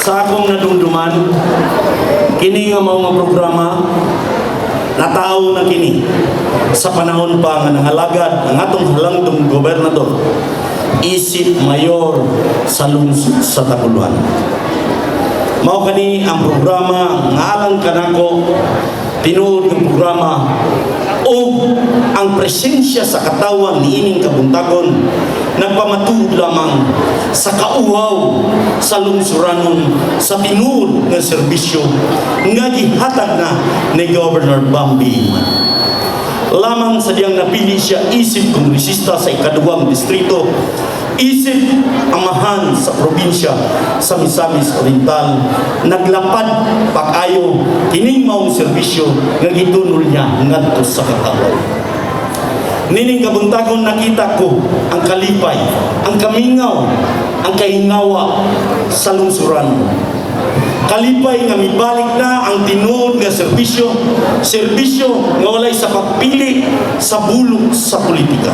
Sa akong nadumduman, kini nga mao nga programa, natawo na kini sa panahon pa nga nangalagad ang atong halangdong gobernador isip mayor sa lungsod sa Tacurlan. Mao kani ang programa nga alang kanako tinuod nga programa, ug ang presensya sa katawan niining kabuntagon nagpamatuod lamang sa kauhaw sa lungsuranon sa tinuod nga serbisyo nga gihatag na ni Governor Bambi Iman. Lamang sa diyang napili siya isip kongresista sa ikaduhang distrito, isip amahan sa probinsya sa Misamis Oriental, naglapad pakayo kining maong serbisyo nga gitunol niya ngadto sa katawan. Nining kabuntagon, nakita ko ang kalipay, ang kamingaw, ang kahingawa sa lungsuran. Kalipay nga mibalik na ang tinuod nga serbisyo, serbisyo nga walay sa pagpili sa bulok sa politika.